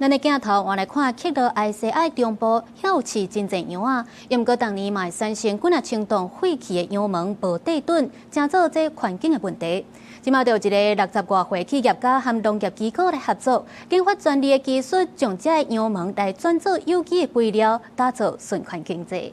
咱的鏡頭換來看，克羅埃西亞中部遐有飼真濟羊仔，毋過逐年嘛會產生幾若千噸廢棄的羊毛無地頓，成做這環境的問題。這馬就有一个六十外歲企業家和農業機構來合作，研發專利的技術，將這个羊毛來轉做有機的肥料，打造循環經濟。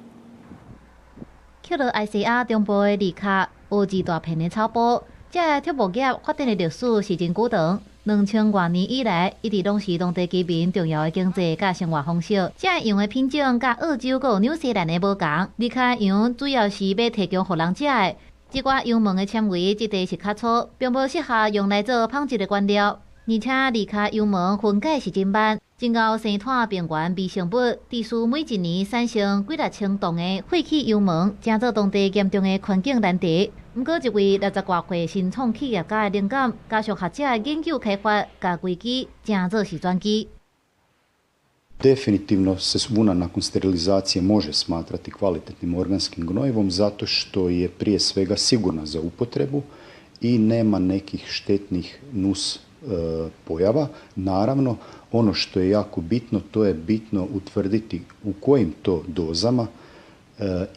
克羅埃西亞中部的利卡有一大片的草埔，這个畜牧業發展的歷史是真久長。2000外年以來，一直攏是當地居民重要的經濟佮生活方式。這个羊的品種佮澳洲佮紐西蘭的無仝。利卡羊主要是欲提供予人食的。這寡羊毛的纖維質地是較粗，並無適合用來做紡織的原料。而且利卡羊毛分解是真慢，真𠢕生湠平原微生物，持續每一年產生幾若千噸的廢棄羊毛，成做當地嚴重的環境難題。毋過，一位六十外歲新創企業家的靈感，加上學者的研究開發，共危機成做是轉機。 Definitivno se vuna nakon sterilizacije može smatrati kvalitetnim organskim gnojivom zato što je prije svega sigurna za upotrebu i nema nekih štetnih nus pojava. Naravno, ono što je jako bitno, to je bitno utvrditi u kojim to dozama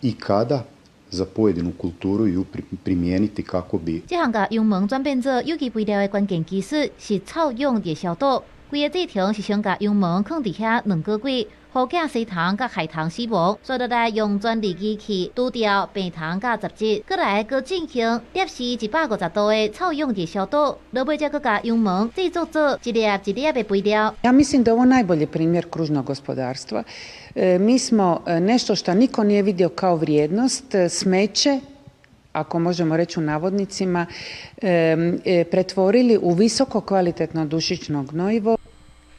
i kada za pojedinu kulturu ju primijeniti kako bi. 這項共羊毛轉變做有機肥料的關鍵技術是臭氧熱消毒。規个過程是先共羊毛囥佇遐2個月，予寄生蟲佮害蟲死亡，紲落來用專利機器除掉病蟲佮雜質，閣來閣進行攝氏150度的臭氧熱消毒，落尾才閣共羊毛製作做一粒一粒的肥料。 Ja mislim da je ovo najbolji primjer kružnog gospodarstva. Mi smo nešto što niko nije vidio kao vrijednost, smeće, ako možemo reći u navodnicima, pretvorili u visoko kvalitetno dušično gnojivo.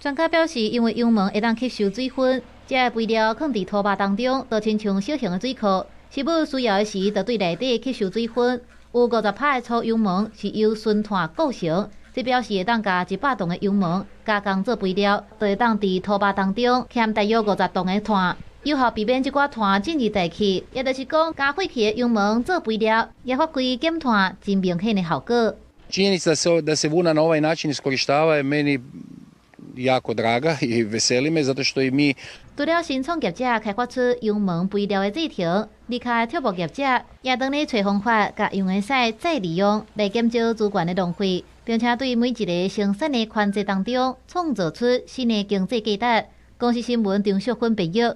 專家表示，因為羊毛會當吸收水分，這个肥料囥佇土肉當中，就親像小型的水庫，食物需要的時，就對內底吸收水分。有50%的粗羊毛是由純碳構成，這表示會當共100噸的羊毛加工做肥料，就會當佇土肉當中添大約50噸的碳，有效避免這寡碳進入大氣。也就是講，共廢棄的羊毛做肥料，也發揮減碳真明顯的效果。 Činjenica da se vuna na ovaj način iskorištava je meni jako draga i veseli me zato što i mi 除了新創業者開發出羊毛肥料的製程，利卡畜牧業者也當咧揣方法，共羊的屎再利用，來減少資源的浪費，並且對每一个生產的環節當中創造出新的經濟價值。公視新聞張淑芬編譯。